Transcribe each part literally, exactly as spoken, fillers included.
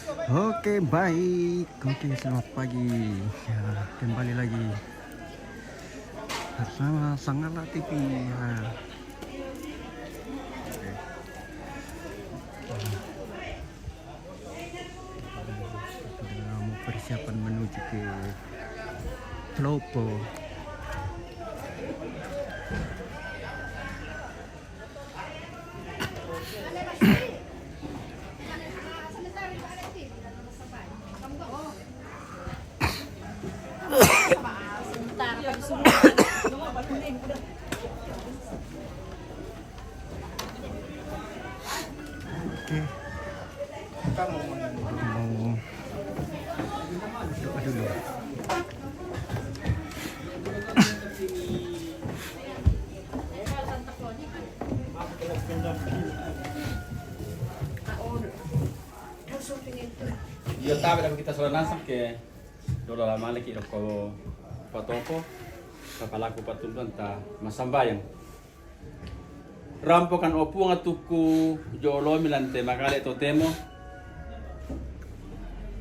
Oke, baik. Oke, selamat pagi. Ya, kembali lagi bersama Sangala T V. Ya. Oke. Sudah mau persiapan menuju ke Palopo. Oke. Kita mau berdoa dulu. Iyo, tabe la kita sola nasang ke dolo la male ki roko Patoko, kapalaku patunduan ta masambayang. Rampo kan O Puang atu ku jo olomi lan te makale totemo.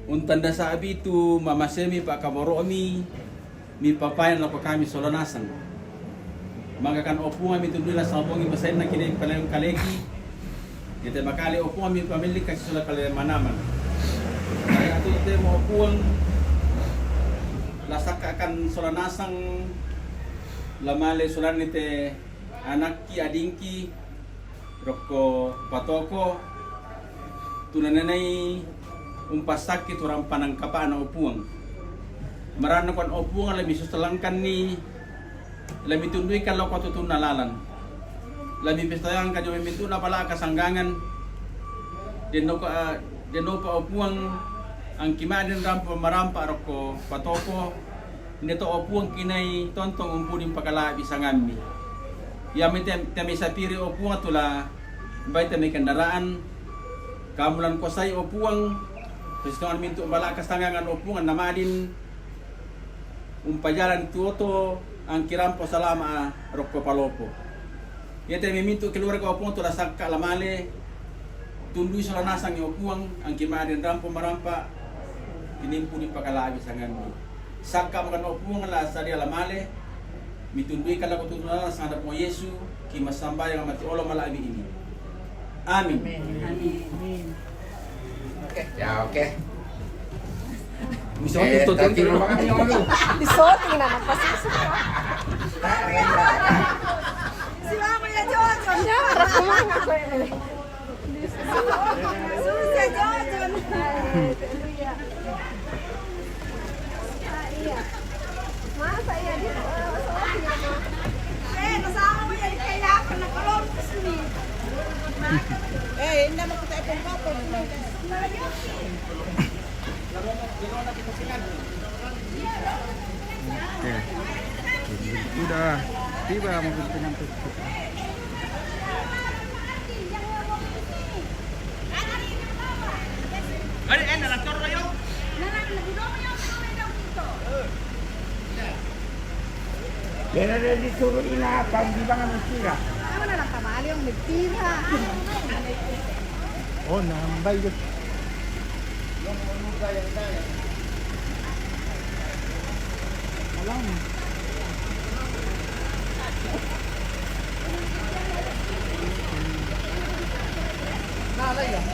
Untanda sa'bi tu mamasemi pa'kaboro'mi, mi papayan lako kami sola nasang. Maka kan O Puang mi tundui la sambongi masainna kine paleng kaleki. Ite makale O Puang mi pamili kasi sola kale manaman. Atu totemo O Puang la sakka kan sola nasang la male solani te anakki, adingki, rokko Patoko, tu nanenai umpassakki tu rampanan kapa'na O Puang. Maranna kuan O Puang, la misusalangkanni, la mitunduikan lao ko tutunna lalan. La mipistayangkan jo memmintu'na pala kasanggangan. Dennoka, dennopa O Puang, angki ma'din rampa marampa rokko Patoko, Inde to O Puang kinai tontong umpudin pakala'bi sangammi. Iami te, te misapiri O Puang tu la bai te mai kendaraan. Kamu lan kuasai O Puang, sestongan mintu' bala kasangangan O Puang, anna ma'din umpajalan tuoto angki rampo salama rokko Palopo. Iate memintu keluarga O Puang tu la sakka la male, tundui sola nasangi O Puang, angki ma'din rampo marampa, kinimpu ni pakala'bi sangammi. Sakka makan O Puang la sadia la male, mitundui kala ko tutunna sangada Puang Yesu, ki massambayang mati olo mala'bi ini. Amin. Amin. Oke. Ya, oke. Misalnya eh, tuh tadi rumah kami, aduh. Di shooting na, pasti suka. Silama ya, Jojo. Ya, semangat saya. Susah, Jojo. Iya. Masa iya di, eh, shooting, ya, Ma? Eh, nasama mo yan, kaya ako nakalungkos ni. Eh, hindi naman kita itong kapon. Oke. Sudah tiba mobil pengantin. Ada, eh, dalam torno yo. Dalam, dalam, dalam, dalam, dalam, dalam. Era disuruh ina, pang di bangan tira. Ano na lang kamali yung nagtira. Oh, nambay yun. Alam. Nalay yun.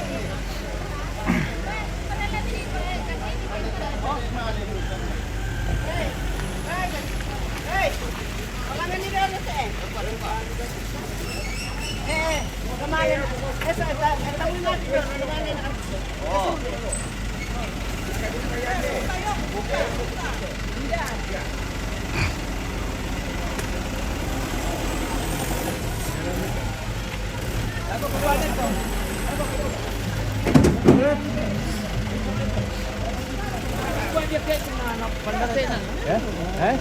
Eh? Eh?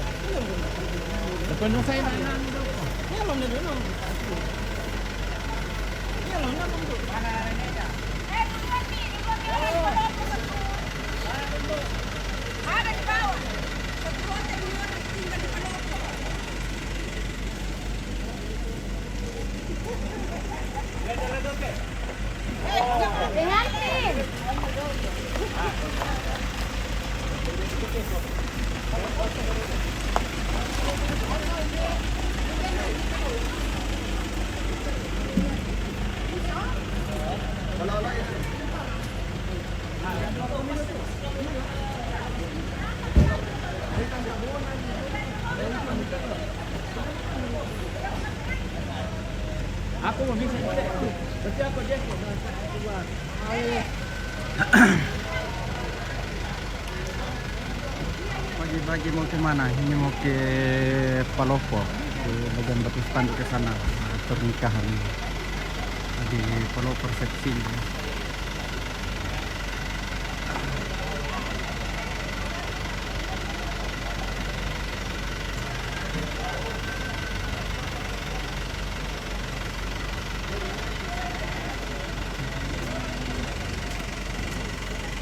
Aku mau bisa juga. Tapi aku dia. Pagi-pagi mau ke mana? Ini mau ke Palopo, ke bagian Batu Standuk ke sana, pernikahan di Palopo, resepsi.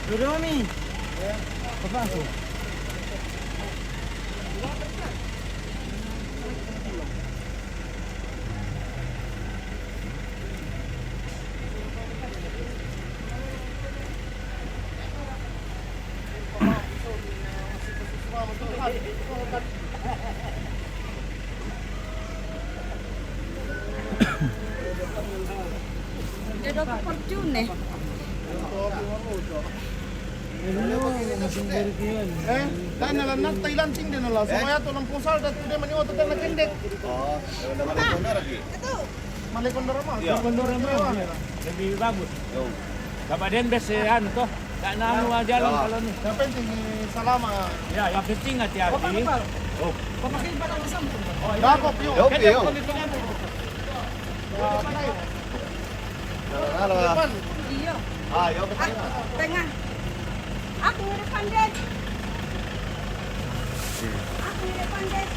Duduk, Mami. Apa tu? Dia dah percune. Eh, dan dalam nata ilanting dia nala. Semua ya tu lampung sal dan tu dia mani otot dan kendek. Oh, dalam kamera lagi. Malay Kondorama. Iya. Kondorama. Lebih bagus. Yo. Dapat den bes, eh, anu toh. Tak nak anu jalan kalau ni. Yang penting salama. Ya, yang penting hati-hati. Oh. Dapat, yo. Yo, yo. Halo. Depan. Iya. Ah, yo, ke tengah. Tengah. Aku di depan, Den. Aku di depan, Den.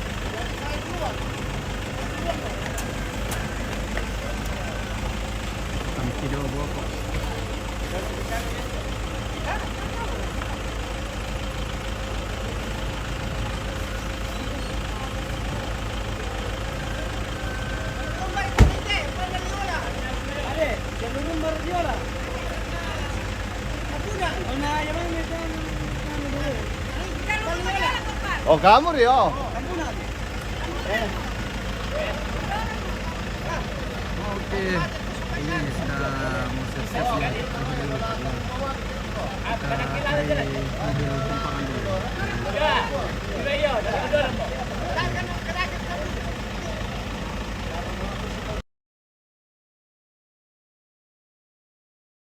Tangki do boko. Oh, kamu, Rio? Oke, ini sudah mau siap-siap ya. Kita cari mobil tumpangan dulu.